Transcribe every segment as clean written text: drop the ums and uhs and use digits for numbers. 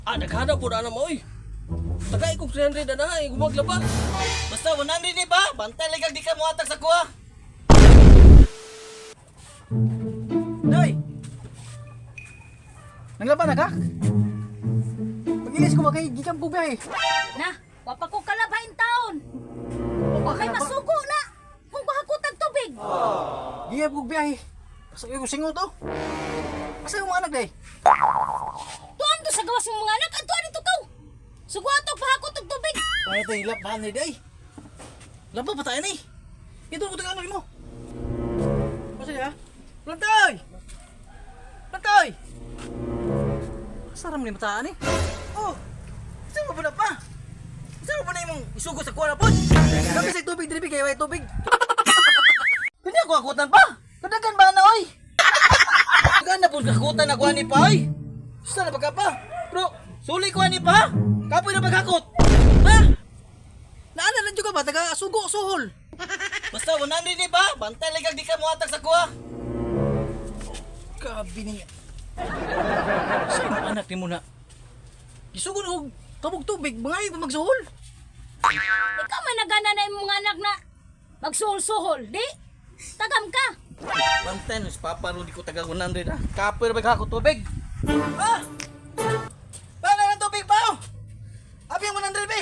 Ah, naghana po na mo oy. Tagay kog 300 na na, eh, gumaglaba. Basta 100 ni ba? Bantay lang kag di ka mohatag sa kuha. Day! Nanglaba na ka? Pag-ilis ko ba kay gikan ko biyahe? Na, wapa ko kalabahin taon. Wapa Kay masugo na. Kung bahakutag tubig. Gikan ko biyahe. Asa ko singo to? Asa yung mga anak day? Tuan to sa gawas mong mga anak, adto dito kaw. Sugo ato pahakot og tubig. Ay ito ilap bahan ni day. Laba pa tayo ni. Ito ko tagaan mo. Asa ya? Plantay! Plantay! Saram ni mataan eh. Oh. Saan mo ba na pa? Saan mo ba na imong isugo sa kuha na pod? Kami sa tubig diri kay way tubig. Kanya ko akutan pa. Kadagan ba na oy? Dagan na pud kakutan na kuha ni pa oy. Saan na pagka pa? Bro, suli kuha ni pa. Kapoy na paghakot. Ha? Naana lang jud ka ba taga sugo suhol. Basta 100 ni ba? Bantay lang kag di ka mohatag sa kuha. Grabe niya. Sa imong anak ni mo na. Gisugon og kabog tubig, mga pa magsuhol. Ikaw man nagana na imong mga anak na magsuhol-suhol, di? Tagam ka. Bantay no si Papa ro di ko taga 100 ah. Kapoy na paghakot tubig. Ah! Paano ng tubig pa? Oh? Abi ang 100 be.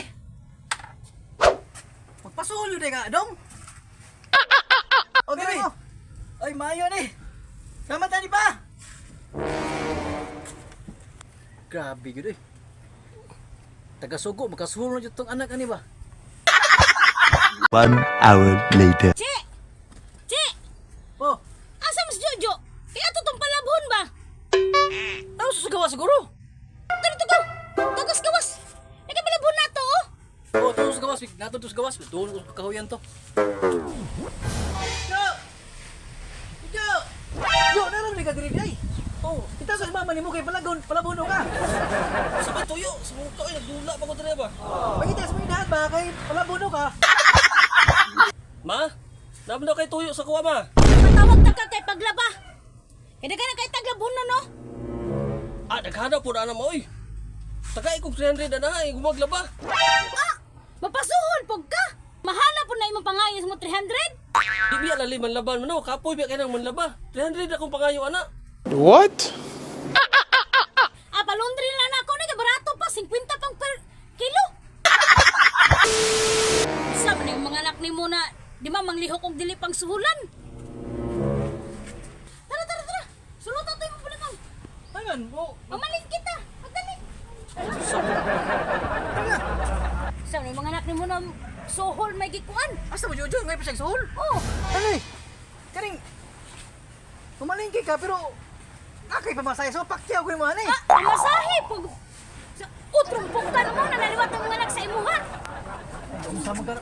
Magpasuhol yun eh ka, dong. O, Bebe. mo. Ay, maayo ni. Salamat ani pa. Grabe yun eh. Taga-sugo, makasuhol na dyan tong anak ani ba? 1 hour later. Che! Che! Oh, Asa mas Jojo? Kaya ato tong palabhon ba? tao sa gawa siguro. Ato dito kaw. Gawas gawas. Nagapalabhon na to oh. Oh, tao sa gawas, nato to sa gawas. Doon ko kahuyan to. Jo! Jo! Jo, naram ni ka diri day. Oh, kita sa mama nimo kay palagon, palabono ka. Sa ba tuyo? Sa mga oy, nagdula pa ko dire ba? Pagita sa mga ba kay palabono ka. Ma, naman daw kay tuyo sa kuha ma. Patawag ta ka kay paglaba. Kaya ka na kay taglabhon na no. Ah, naghana po na mo oy. Tagay kog 300 na na, eh, gumaglaba. Ah! Mapasuhol pog ka. Mahala po na imong pangayo sa mo 300. Di biya lali manlaban man no, kapoy biya kay nang manlaba. 300 akong pangayo ana. What? Ah, palundri na lang ako. Nagka barato pa, 50 pang per kilo. Sa man yung mga anak ni mo na di ba manglihok og dili pang suhulan. Tara, tara, tara. Sulot ato yung bulikon. Ayan, oh. Mamaling kita. Magdali. Sa man yung mga anak ni mo na suhol may gikuan. Asa mo Jojo, ngay pa siya suhol. Oh, Ano Karing Pumalingki ka pero akay pamasahe so pakyaw ko nimo ani. ah, pamasahe pag sa utrumpong ka mo na naliwat ang mga anak sa imuha. Unsa man ka?